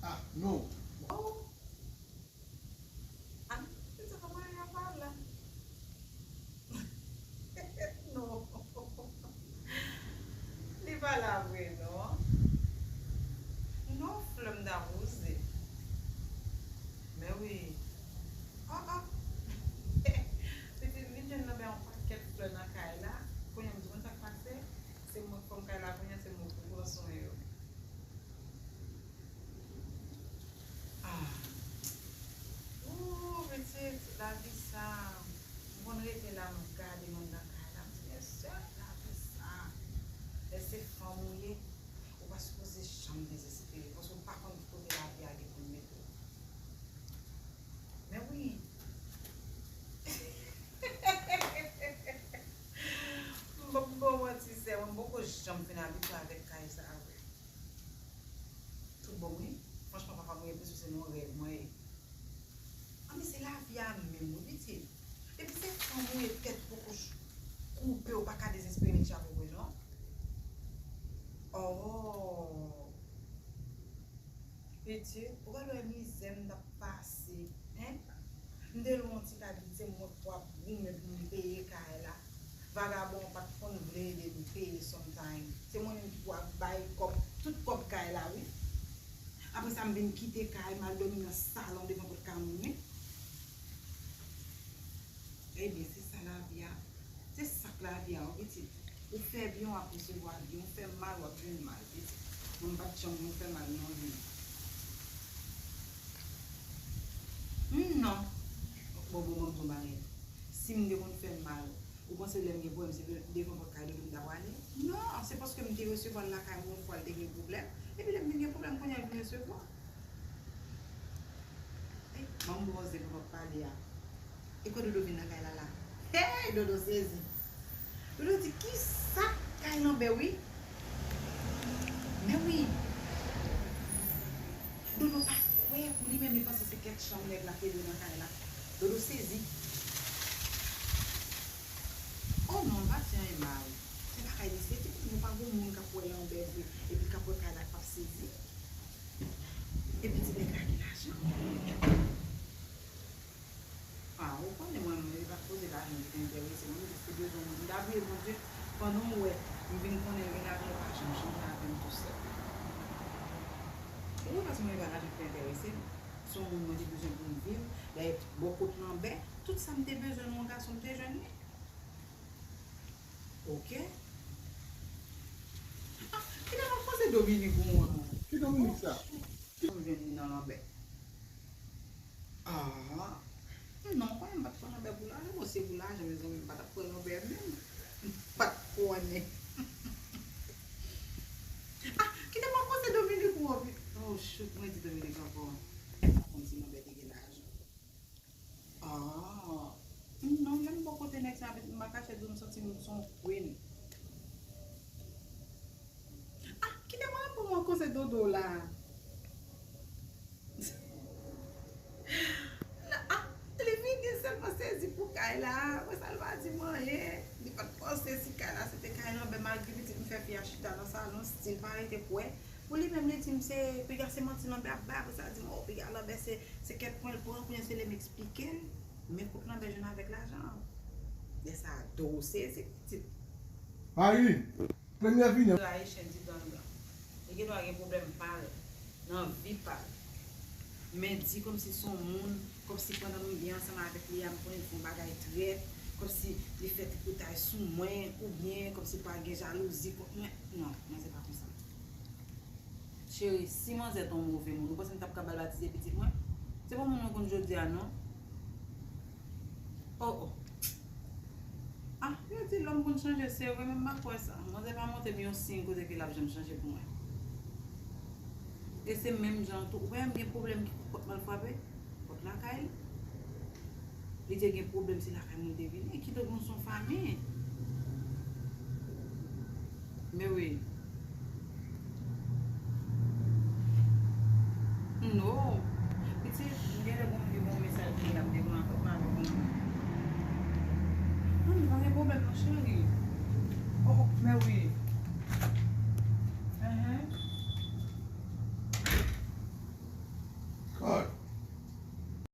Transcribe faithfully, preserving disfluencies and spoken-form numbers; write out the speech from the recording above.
Ah, non. Oh. Ah, se sa kòman y ap pale la? Non. Li pa la vre non. Non, flè m ta poze. Men wi. Ah, ah. Pitit, m vin jwenn nan bay yon pakèt flè nan kay la. Kounye a m di konn sa k pase. Se mwen k fanm kay la kounye a, se mwen pou pran swen yo. Ah. Ooh, pitit, lavi sa. M konn rete la, m gade moun nan kay la, m di, mesye, lavi sa. Lè se fanm ou ye, ou pa sipoze janm dezespere, paske ou pa konn ki kote lavi a gen pou l mete w. Men wi. M p ap ba w manti, sè mwen, m poko janm fin abitye avèk kay sa a vre. Tout bon, wi. Franchman, papa, mwen enpresyon se nan rèv mwen ye. Anben, se lavi a menm, wi, pitit. Depi se fanm ou ye, tèt poko ch-, koupe, ou pa ka dezespere, men chapo vre, non. Oh. Pitit, ou pral wè mizè m t ap pase, en? M te lwe yon ti kay, se mwen k pou ap goumen pou m peye kay la. Vagabon an pa t konn vle ede m peye sometime. Se mwen menm ki pou ap bay kòb, tout kòb kay la, wi. Apre sa, m vin kite kay, m al dòmi nan salon devan pòt kay moun, wi. Ebyen, se sa lavi a. Se sa k lavi a, wi, pitit. Ou fè byen, w ap resevwa byen. Ou fè mal, w ap jwenn mal, pitit. Mwen, m pa t janm konn fè mal nan vi m. Hmm, non. Bon, bon, bon, bon, bagay. Si m te konn fè mal, ou panse lè m gen pwoblèm, se devan pòt kay dodo m ta prale? Non, se paske m te resevwa l lakay mwen yon fwa, l te gen pwoblèm. Epi lè m vin gen pwoblèm, kounye a l vin resevwa. Ey, ban m bwòze pou m ap pale a. E kwè Dodo vin nan kay la la. Hey, Dodo sezi. Dodo di, kisa kay Lanbè wi? Men wi. Dodo pa kwè pou li menm, li panse se kèk chanm nèg la te lwe nan kay la. Dodo sezi. Oh non, m pa di anyen mal. Se pa kay li, se ti moun, pa gon moun k ap wè Lanbè vre, epi k ap wè kay la k ap sezi. E pitit nèg la gen lajan. Ah, ou konnen mwen, mwen, se pa t koze lajan ki te enterese mwen, m jis te bezwen moun. M ta priye Bondye, pandan w wè m vin konnen l gen lajan, ou pa janm chanje avè m tou sèl. Ou wè, paske mwen, se pa lajan ki te enterese m. Se yon moun mwen te bezwen pou m viv, dayè, bò kot Lanbè, tout sa m te bezwen nan yon gason, m te jwenn li. Ok. Ah, kite m ap panse Dominik ou an. Ki Dominik sa? M jwenn li nan Lanbè. Ah. Non, konnen m pa t pran Lanbè pou lajan. Bon, se pou lajan, mezanmi, m pa t ap pran Lanbè menm. M pa t konnen. Ah, kite m ap panse Dominik ou an. Oh, shoot, mwen di Dominik ankò. M pa konn si Lanbè te gen lajan. Ah. Non, menm bò kote nèg sa, m pa kache di w, m santi m se yon queen. Ah, kite mwen pou mwen koze Dodo la. Ah, li vini sèlman sezi pou kay la. Apre sa, li pa di m anyen. Li pa t panse si kay la se te kay Lanbè, malgre pitit m fè fi a chita nan salon, still pa rete kwè. Pou li menm, li di m se piga se manti Lanbè ap bay. Apre sa, li di m, oh, piga Lanbè se, se kèk pwen l pran. Kounye a se lè m eksplike l, men kote Lanbè jwenn avèk lajan an. Lè sa a, do w sezi, pitit. Mayi, premye vini. Ayisyen di dan l blan. Li gen dwa gen pwoblèm pa l, nan vi pa l. Men di kòmsi se yon moun, kòmsi pandan m byen ansanm avèk li a, m konnen l fè yon bagay trèt, kòmsi li fè tripotay sou mwen, oubyen kòmsi pa gen jalouzi kont mwen. Non, non, se pa konsa. Cheri, si manzè te yon move moun, ou panse m t ap ka ba l batize pitit mwen? Se pa moun mwen konn jodi a, non. Oh, oh. Ah, yo di lòm konn chanje, se vre, men m pa kwè sa. Manzè pa montre m yon siy kote ke l ap janm chanje pou mwen. E se menm jan tou, ou pa wè m gen pwoblèm ki pòt m al frape? Pòt lakay li. Li te gen pwoblèm, se lakay mwen li te vini. Kidonk, nou se yon fanmi. Men wi. No. Pitit, m genlè gon, gon mesaj ki ap devan akòp m avèk mwen. Non, nou pa gen pwoblèm non, cheri. Oh, men wi.